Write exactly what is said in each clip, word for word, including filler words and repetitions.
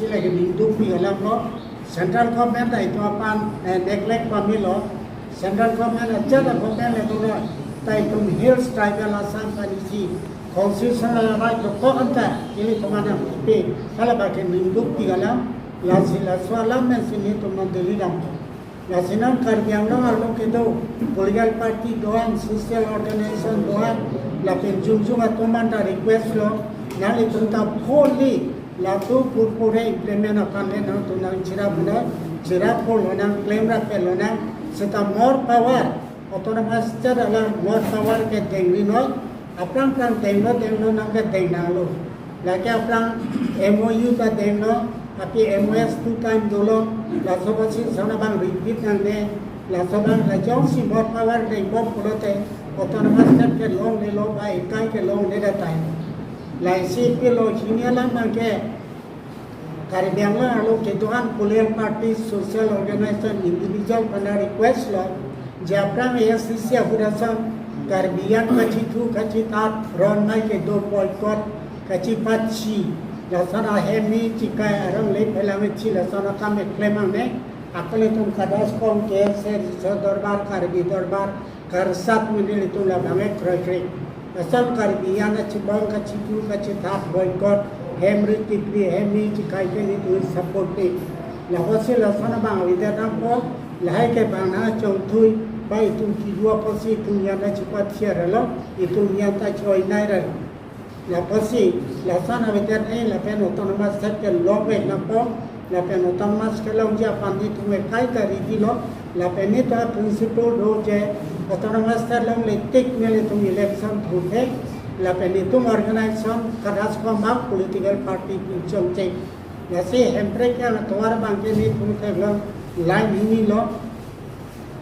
Lagi ningduk pi alam lo, central government ta itum aphan eh, neglect pamelo, central government ajat a government le dolo, ta itum hills tribal Assam aphan isi constitutional right dokok anta ili komanam pe, hala bagi ningduk pi alam, lasi laso alam men sini itum non Delhi dam. Lasi non Karbi Anglong arlo kedo political party do-an, social organization do-an, lapen jongjong atum anta request lo, nanglitum ta fully laso purpose implement aphan le nangtum nangchirap lonang, chirap lonang, klemrap lonang, seta more power, autonomous state alam more power kedengri noi, aphrang phrang denglo denglo nangkedeng nanglo. Lake aphrang M O U ta denglo, api M O S two time dolo, laso apotsi lason abang repeat nangne, laso abang la jongsi more power dengbom pulote, autonomous state kelonglelo ba ekai kelongle datai. Laisi pilo hini alam abangke, Karbi Anglong arlo kedo-an political party, social organization, individual aphan request lo, je aphrang A S D C ahut ason Karbi an kachethu kachethat, ron mai kedo boycott, kachepatsi, lason ahemni chikai arong le phelang chi lason akam keklem nangne, akon itum kadas kong K S A, Riso Dorbar, Karbi Dorbar, karsat mene ilitum labang ek kroikre. Lason Karbi an achibang kachethu kachethat boycott, hemri tipri, hemni chikai ke nelitum support pe. Lakosi lason abang avedetpo, lahai ke bang nangchongthui, ba itum kedo apotsi itum an ta chepatsi arlo, itum an ta choi nai ra. Lakosi, lason avedet e, lapen autonomous state kelongvek nangpo, lapen autonomous kelongji aphan nelitum ekai ta ready lo, lapen nelitum a principle do je autonomous state longle tik nelitum election thurthe, lapen nelitum organization kadas komak political party pinchongche. Lasi Hemprek yang atovar abangke nelitum theklong line hini lo,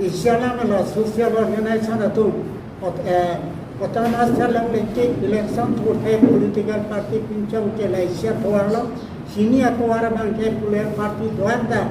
isi alam lo social organization atum, ot-, eh, autonomous state longle tik election thurthe political party pinchongche, la isi atovar lo, hini atovar abangke political party do-an ta,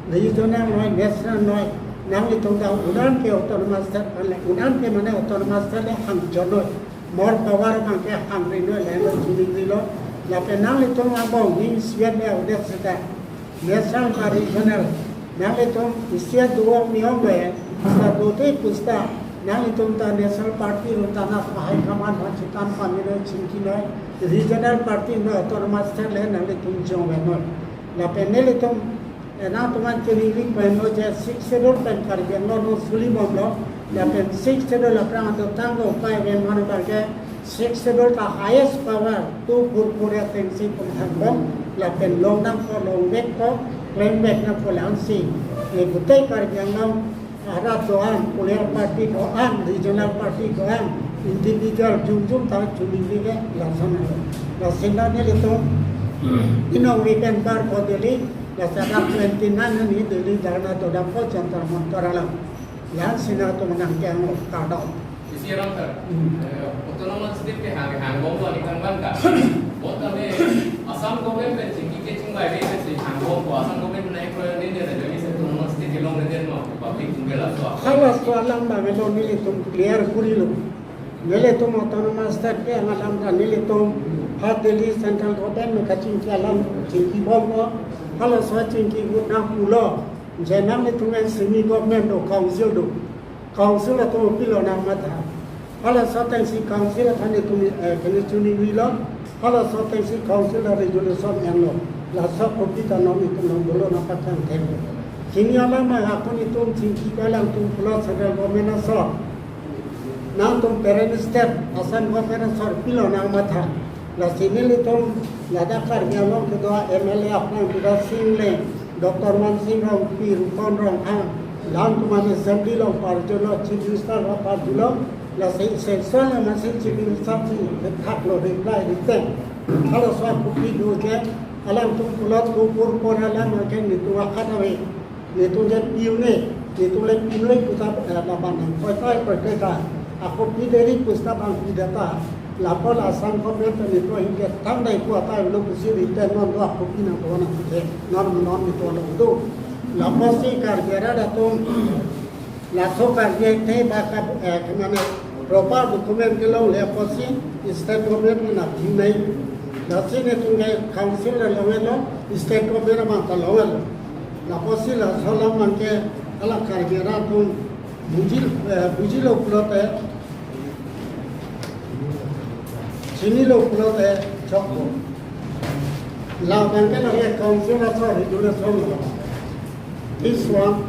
regional noi, national noi, nanglitum ta un-an ke autonomous state aphan le, un-an ke mane autonomous state le hangjon noi, more power abangke hangri noi, le lo chuningri lo, lapen nanglitum abang ning siat le avedet seta, national ba regional, nanglitum isi adu-an ni-ong le, seta dote pusita, nanglitum ta national party ru ta na high command aphan chetan pamelo chingki noi, regional party noi, autonomous state le nanglitum jongve noi. Lapen nelitum, eh, nangtum an chiningri pen lo je Sixth Schedule pen Karbi Anglong non suli bomlo, lapen Sixth Schedule aphrang atum tanglo pai ven mane abangke, Sixth Schedule ta highest power, tu purpura atengsi itum hangbom, lapen longnangpo, longvekpo, klemvek nangpo, la-ansi, eh, gutei Karbi Anglong arat do-an, political party do-an, regional party do-an, individual jongjong ta chuningri ke lason alo. Lasi non nelitum inong weekend bar ko Delhi, lasi dak twenty nine ni Delhi dharna dodampo Jantar Mantar alam. La-ansi nangtum nangkehang, kardom. Isi alam sir. Hmm. Eh, autonomous state ke hang, hangbom lo ni kangban ka. Bonta le Assam government pen chingki ke chingbai ke pen ching hangbom ko Assam government na ek kroya ne ne jani se autonomous state kelongledet ma public atum ke laso. Halaso alam abang lo nelitum clear kurilo. Nelitum autonomous state kehang alam ta nelitum ha Delhi central government kachingki alam chingkibomlo. Halaso chingki ahut nangpulo je nanglitum semi government do, council do. Council atum pilo nangmatha. Halaso atengsi council aphan itum, eh, kene chuningrilo. Halaso atengsi council a-resolution enlo. Laso copy ta non itum along dolo nangpachang them. Hini alam abang akon itum chingki, alangtum pulo central government asor, nangtum parent state Assam government asor pilo nangmatha. Lasi nelitum ladak Karbi Anglong kedo M L A aphrang Bidya Sing Engleng, Doctor Mansing Rongpi, Rupon Ronghang, alangtum an assembly along parjulo, chief minister along parjulo, lasi session along si chief minister si thaklo reply written. Halaso a-copy do je, alangtum pulo tu purpura alam abangke nelitum akhat ave. Nelitum je pi un-e, nelitum le pi un-e puta, eh, laban nang koi koi koi koi ta. Ako pi deri pusita bang pideta. Lapu la Assam government nelitum ahin ke tangdai pu atai lo pusi written non do, ako pi nangdo nangpithe. Non non nelitum along do. Lapusi Karbi arat atum laso Karbi Act ba ka, eh, kemane Proper document kelongle apotsi state government nangpinai. Lasi netum ke council le longlo, state government abang ta longlo. Lapusi laso alam abang ke hala Karbi arat atum buji, eh, bujilo pulote, chinilo pulote chokpo. La abang ke lake council aso regulation lo. This one,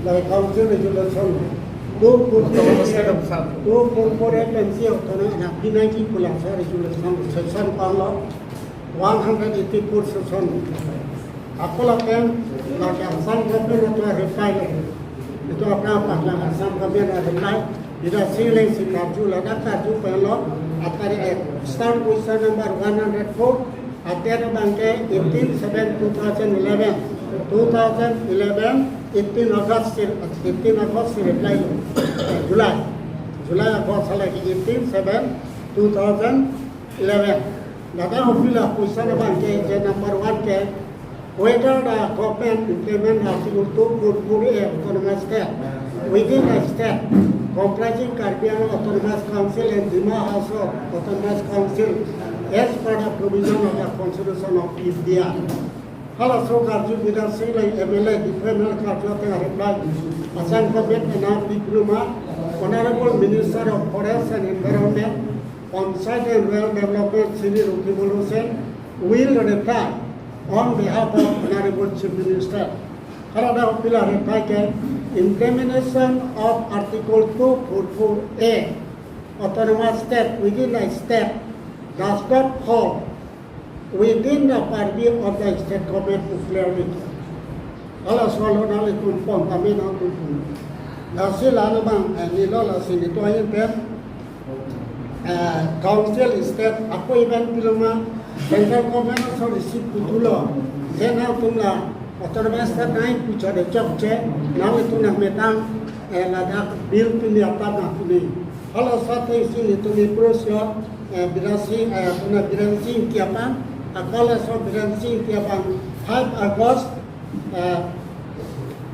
lake council regulation lo. Two four four, two four four F N C autonomous nangpinai pu laso regulation lo, section panglo, one hundred eighty-four section. Ako lapen, lake Assam government atum a-reply lo. Itum aphrang aphrang Assam government a-reply. Bidya Sing Engleng si karju, ladak karju penlo, atari, eh, stand question number one hundred four, ater abang ke eighteen seven two thousand eleven, two thousand eleven, eighteen August si, eighteen August si reply lo. Eh, July. July, August, hala ke eighteen seven two thousand eleven. Ladak aphi la question abang ke, je number one ke, whether the government implement Article two four four A autonomous state within the state comprising Karbi Anglong Autonomous Council and Dima Hasao Autonomous Council as per the provision of the Constitution of India. Halaso karju Bidya Sing Engleng M L A, Diphu M L A karju ateng a-reply Assam government nangpi pilo ma, Honorable Minister of Forest and Environment, Panchayat and Rural Development, Shri Roti Maloo Singh, will reply on behalf of Honorable Chief Minister. Haladak aphi la reply ke, implementation of Article two four four A, autonomous state within a state, does not fall within the purview of the state government to clearly. Halaso lo nanglitum pon tame nangtum pon. Lasi la nang abang, eh, nilo lasi netum ahin pen, eh, council state ako event pilo ma, central government aso receive putulo. Je nangtum la autonomous state nangji pu chode chokche, nanglitum nangmetang, eh, ladak bill pini apap nangpinai. Halaso atengsi netum ipro sio, eh, Biren Singh, eh, puna Biren Singh Engti aphan, ako laso Biren Singh Engti aphan five August, eh,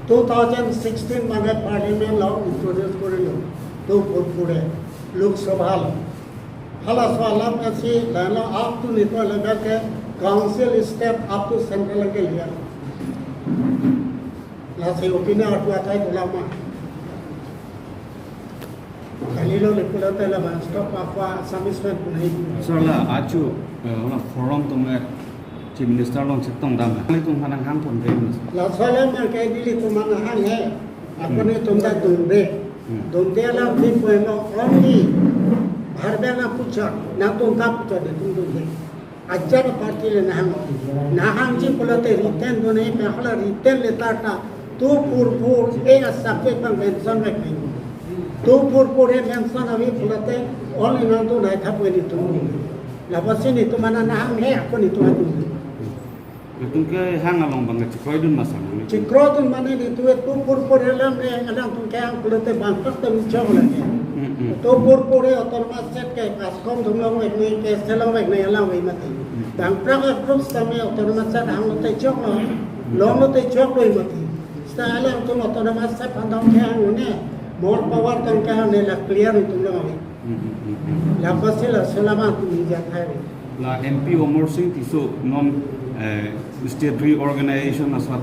two thousand sixteen mane Parliament lo introduce korilo, two four four A, Lok Sabha lo. Halaso alam asi lalo up to netum level ke council state up to central ke liya. Lasi opinion arpu athai dolang ma. Kalilo le pulote la bang stop apa Assamese pen punai. Sir, la achu, eh, hala forum atum le Chief Minister along chetong dam. Nanglitum aphan nanghang ponpe. Laso alam abang ke nelitum aphan nanghang he. Ako netum ta dunde. Hmm. Dunde alam di pueno only. Bharbe na pucha, nangtum ta pucha, netum dunde. Ajat party le nanghang. Nanghangji pulote written dun nangji pen, hala written letter ta two four four A a-subject abang mention vek nangji. Two four four A mention ave pulote only nangtum nai thap netum. Lapusi netum aphan nanghang he, ako netum aphan dun. Netum kehang along abang chekroi dun ma sir? Chekroi dun mane netum two four four A alam le, alangtum kehang pulote bang tak tem chok lagi. Hmm, hmm. Two four four A autonomous state ke ASCOM atum longvek nangji, ke selongvek nangji, alangvek mati. Bang praka group sitame autonomous state hanglote choklo, longlote choklo mati. Sita alangtum autonomous state aphan tong kehang ne, more power tong kehang ne, la clear netum longvek. Hmm, hmm, hmm, hmm. Lapusi laso alam atum ingjat hai. La M P Amarsing Tisso non, eh, statutory organization asat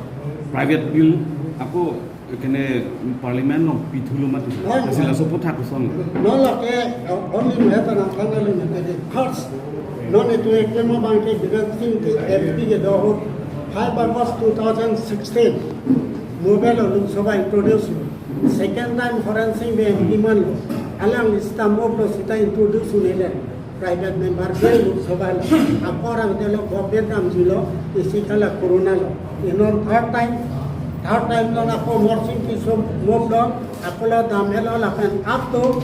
private bill ako kene Parliament along pithulo mati. Oh. Lasi laso aphuthak koson? Non lake, uh, only matter of family matter. First, non netum eklem abang ke Biren Singh Engti M P kedo ahut five August two thousand sixteen, mobile Lok Sabha introduce. Second time Horen Sing Bey M P manlo, alang sita mobile lo sita introduce un-e le. Private member ke Lok Sabha lo. Apor ang telo government damjulo, isi kala corona lo. Inon third time, third time lo na ko Amarsing Tisso mobile lo, ako lo damhelo lapen up to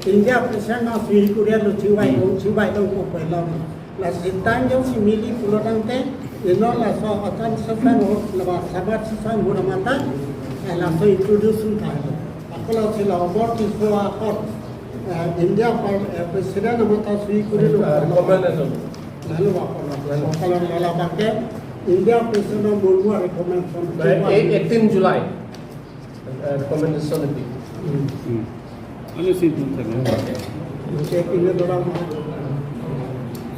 India President na sui kurialo chingvai dong, chingvai dong ko pelo. Lasi time jongsi mili pulo tangte, inon laso atan sesan ho, laba sabat sesan ho mata, eh, laso introduce un tha. Ako lasi la Amarsing Tisso apor, eh, India par, eh, President amata sui kurilo. Ah, recommend atum. Lalu apor, lalu apor, lala pakai India President Murmu recommendation. Right, eight, eighteen July. Eh, recommendation lebih. Hmm. Hmm. Ano si tun thek.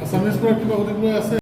Assamese পৰা কিবা সুধিবলৈ আছে?